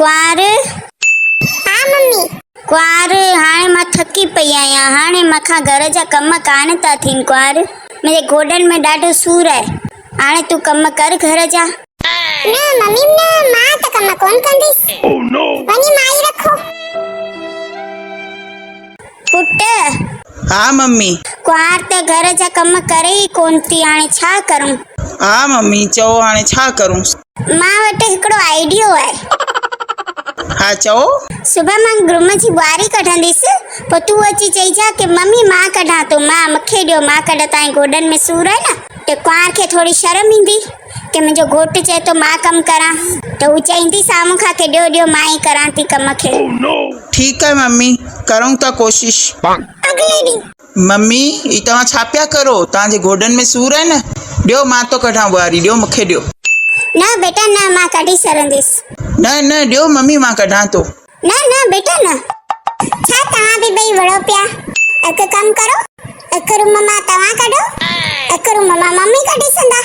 ڪنوار. ها ممي. ڪنوار، هاڻي مان ٿڪي پئي آهيان، هاڻي مان کان گهر جا ڪم ڪانه ٿا ٿين ڪنوار، منهنجي گوڏن ۾ ڏاڍو سور آهي، هاڻي تون ڪم ڪر گهر جا. نه ممي نه، مان ته ڪم ڪونه ڪنديس. وڃي مائي رکو. پٽ. ها ممي. ڪنوار ته گهر جا ڪم ڪري ئي ڪونه ٿي، هاڻي ڇا ڪرون؟ ها ممي، چئو هاڻي ڇا ڪرون؟ مان وٽ هڪڙو آئيڊيو آهي. ها چئو. صبح مان گرم جي ٻواري ڪڍنديس، پوء تون اچي چئجان ڪي ممي مان ڪڍان ٿو، مان مونکي ڏيو مان ڪڍان تانجي گوڏن ۾ سور آهي نه ته ڪنوار کي ٿوري شرم ايندي ڪي منهنجو گهوٽ چئي ٿو مان ڪم ڪران ته هو چئيندي سامهون کان ڪي ڏيو ڏيو مان ئي ڪران ٿي ڪم کي. ٺيڪ آهي ممي، ڪرون ٿا ڪوشش. اڳلي ڏينهن. ممي، هي توهان ڇا پيا ڪرو؟ توهان جي گوڏن ۾ سور آهي نه؟ ڏيو مان ٿو ڪڍان ٻهاري، ڏيو مون کي ڏيو. نه بيٽا نه، مان ڪڍي سرنديس. نه نه، ڏيو ممي مان ڪڍان ٿو. نه نه بيٽا نه. ڇا توهان به ٻئي وڙهو پيا؟ هڪ ڪم ڪرو، هڪ روم مان توهان ڪڍو، هڪ روم مان ممي ڪڍي سندا.